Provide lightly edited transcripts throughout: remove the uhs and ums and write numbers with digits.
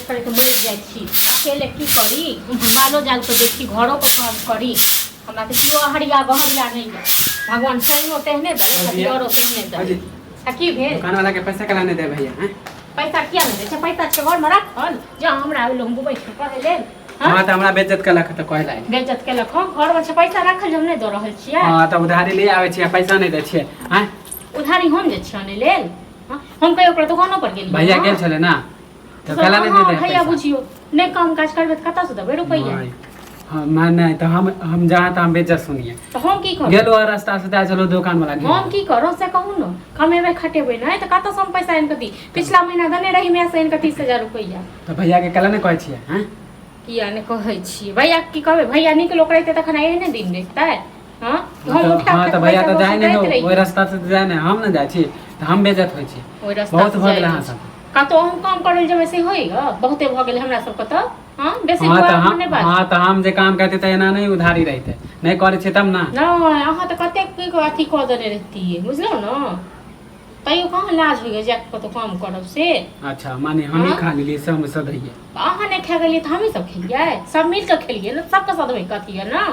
करैत मरि जाइ छी। अकेले की करी, मालो जालके देखी, घरोके काम करी। हमरा तऽ केओ अहरिया गहरिया नहि यऽ। भगवान सैनो तेहने देलथि आ दियरो तेहने देलथि। आ की भेल? दुकान वाला के पैसा केना नहि दे भैया हैं? पैसा किया नहि दै छै? पैसा छै घरमे राखल। जे हमरा ओहि हम बुबै छी कहै लेल। हाँ तऽ हमरा बेइज्जत केलक तऽ कहै लागि। बेइज्जत केलक? हम घरमे छै पैसा राखल जे हम नहि दऽ रहल छियै। हाँ तऽ उधारी ले आबै छियै, पैसा नहि दै छियै हैं? उधारी हम जे छियै आनै लेल? हाँ, हम कहियो ओकरा दोकानो पर गेलियै? भैया गेल छलै ना, तऽ केला नहि दे? भैया बुझियो नहि, काम काज करबै तऽ कतऽसँ देबै रुपैआ? हाँ मैं नहीं तो हम जहाँ तऽ हम बेइज्जत सुनिए। तऽ हम की करू? गेलो रास्ता से जाइ छलो दोकान वाला। हम की करू से कहू ने। कमेबै खटेबै नहि तऽ कतऽसँ हम पैसा आनि कऽ दी? पिछला महीना देने रही माय से आनि कऽ 30,000 रुपैआ। तऽ भैया के केला नहि कहै छियै हैं? किया नहि कहै छियै भैया? की कहबै भैया? नीक लोक रहितै तखन एहने दिन देखतै? हाँ, हम उठा हाँ तऽ भैया तऽ जाइ नहि, ओहि रास्ता से जाइ नहि, हम ने जाइ छी तऽ हम बेइज्जत होइ छी। ओहि रास्ता बहुत भऽ गेल अहाँ सब। कतौ हम काम करै जेबै से होइए? बहुते भऽ गेलै हमरा सबके तऽ। हाँ, बेसी हाँ तऽ बुआ हम नहि बाज। हाँ तऽ हम जे काम करते तऽ एना नहि उधारी रहिते, नहि करै छियै तब ना। नहि, अहाँ तऽ कतेक की अथी कऽ देने रहितियै, बुझलहुँ ने? तैयो कहाँ लाज होइए जाके कतौ काम करब से? अच्छा, माने हमही हाँ? खा लेलियै, सब सदैये। तऽ अहाँ नहि खा गेलियै तऽ हमही सब खेलियै? सब मिल कऽ खेलियै ने, सबके सदबै कथी यऽ ने।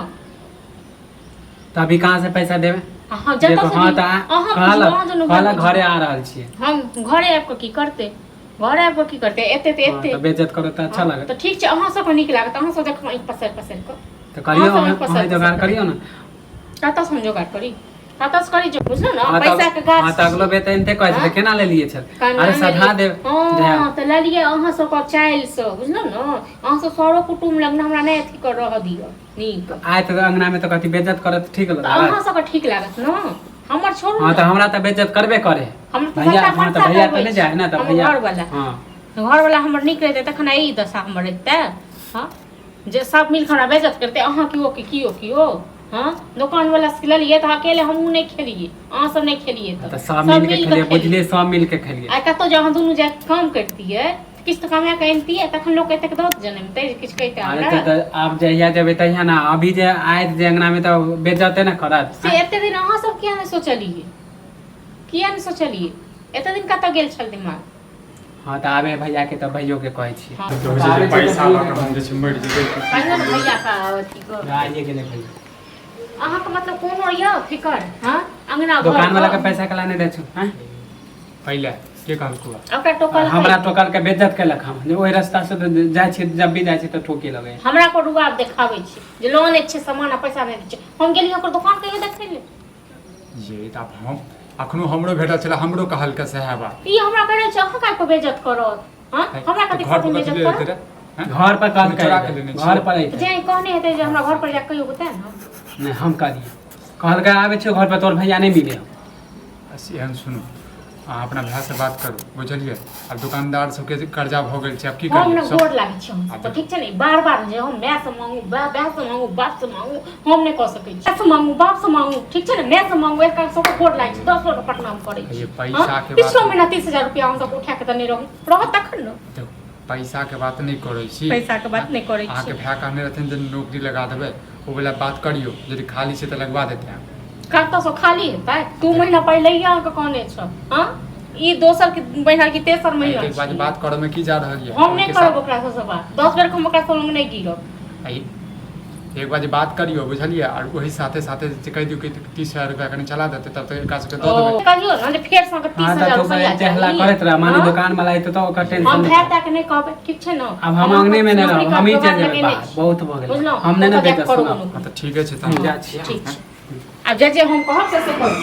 तऽ अभी कहाँ से पैसा देबै? अहाँ जतऽ देखो से हाँ दियौ। तऽ अहाँ बुझियौ, कहलक अहाँ दुनू कहलक भाय घरे आ रहल छियै। हम घरे आबि कऽ की करतै? घरे आबि कऽ की करतै? एते तऽ हाँ एते तऽ बेइज्जत करत तऽ अच्छा हाँ, लागत? तऽ ठीक छै, अहाँ सबके नीक लागत। अहाँ सब देखबै आँखि पसारि पसारि कऽ। तऽ करियौ। अहाँ सब आँखि पसारि अहाँ जोगाड़ पसारि करियौ ने। कतऽ से हम जोगाड़ करी? कतऽ से करी? जो बुझलहुँ ने हाँ पैसा के गाछ। हाँ तऽ अगलो बेर तऽ एनते कहै छलै, हाँ? केना लेलियै छल? केना अरे सधा लेलियै? देब। हाँ तऽ लेलियै अहाँ सबके चालि से, बुझलहुँ ने? अहाँ सब सरो कुटुम्ब लग ने हमरा नहि अथी कर रहऽ दिअ नीक। आय तऽ अंगना में तऽ कथी बेइज्जत करत, ठीक तऽ लागत? अहाँ सबके ठीक लागत ने? हमर छोड़ू हाँ ने। तऽ हमरा तऽ बेइज्जत करबे करे। हमर तऽ भैया सबटा हाँ तऽ खर्चा भैया तऽ करबै नहि जाइ ने तऽ हमर भैया घरवला। हाँ घरवला हमर नीक रहितै तखन ई दशा हमर रहितै? हाँ, जे सब मिल कऽ हमरा बेइज्जत करतै, अहाँ केओ कि केओ केओ। हाँ, दोकानवला से लेलियै तऽ अकेले हमहूँ नहि खेलियै, अहाँ सब नहि खेलियै। तऽ सब मिल के खेलियै, बुझलियै? सब मिल के खेलियै। आइ कतौ जे अहाँ दुनू जाय काम करतियै, किछु तऽ कमा कऽ अनतियै, तखन लोक एतेक दऽ जनमितै जे किछु कहितै अरे हमरा? तऽ आब जहिया जेबै तहिया ने। अभी जे आयत जे अंगना में तऽ बेइज्जते ने करत। से एते दिन अहाँ सब किया नहि सोचलियै? किया नहि सोचलियै? एते दिन कतऽ गेल छल दिमाग? हाँ तऽ आबे भैया के तऽ भैयो के कहै छियै। हाँ। तऽ होइ छै जे पैसा लऽ कऽ हम जे छै मरि जेबै। कहियौ ने भैया का अथी कऽ। आइए गेलै भैया। अहाँके मतलब कोनो यऽ फिकर? हाँ, अंगना घर दोकान वाला के पैसा कला नहि दै छौ हैं? पहिले के कहलकौ? ओकरा टोकल? हमरा टोकल के बेइज्जत केलक। हम जे ओहि रास्ता से तऽ जाइ छियै, जब भी जाइ छियै तऽ ठोके लगै। हमरा पर रुआब देखाबै छै जे लोन लै छै सामान आ पैसा नहि दै छै। हम गेलियै ओकर दोकान कहियो देखै ले? ये तऽ आब हम अखनो हमरो भेटल छलै, हमरो कहलकै सएह बात। ई हमरा कहै छै अहाँ काहे बेइज्जत करत? हाँ, हमरा तऽ कथी घर पर साथे कथी बेइज्जत ले करत? लेते रे हैं? घर पर कहलकै। चोरा के लेने छियै। घर पर अइतै। जे कहने हेतै जे हमरा घर पर जाके कहियो तें ने। नहि, हम कहलियै, कहलकै आबै छियौ घर पर, तोहर भैया नहि मिले। एहन सुनू, अहाँ अपना भायसँ बात करू, बुझलियै? आब दोकानदार सबके जे कर्जा भऽ गेल छै, आब की हम करियै ने सब गोर लागै छी हम आब तऽ ठीक छै ने। बार बार जे हम माय से मांगू, भाय से मांगू, बाप से मांगू, हम नहि कऽ सकै छी। माय से मांगू, बाप से मांगू, ठीक छै ने, माय से मांगू, एक सबके गोर लागै छी, 10 बेर प्रणाम करै छी। ये पैसा हाँ? के बात पिछलो महीना 30,000 रुपया हम सब उठा के देने रहू, रहत तखन ने। देखू, पैसा के बात नहि करै छी। पैसा के बात नहि करै छी। अहाँके भाय कहने रहथिन जे नौकरी लगा देबै, ओ वला बात करियौ, यदि खाली छै तऽ लगवा देतै। कतऽसँ खाली हेतै? 2 महीना पहिले ही अहाँके कहने छल। हाँ, ई दोसर के महीना की तेसर महीना एक बात छी। बात करऽ मे की जा रहल यऽ? हम नहि करब ओकरा सबसँ बात। 10 बेर हम ओकरा सब लग नहि गिरब। एक बार जे बात करियौ, बुझलियै? आर ओही साथे साथे जे कहि दियौ कि 30,000 रुपया कनि चला देतै, तब तऽ एकरा सबके दऽ देबै। कहियौ ने जे फेर से अहाँके हाँ तीस तऽ हजार तू रुपैआ एते हल्ला चाही। करैत रह, माने हाँ? दोकान वाला एतै तऽ ओकर हम टेंशन भाय ताके नहि कहबै, ठीक छै ने? आब हम अंगने में नहि नौकरी रहब, हमही के चलि जोगाड़ जेबै लगेने बाहर। छी। बहुत भऽ गेलै। बुझलहुँ? हम नहि ने ओतऽ जाके बेइज्जत करू सुनब। नौकरी। हँ तऽ ठीके छै तहन। जा छियै। ठीक छै, आब जे जे हम कहब से से करू।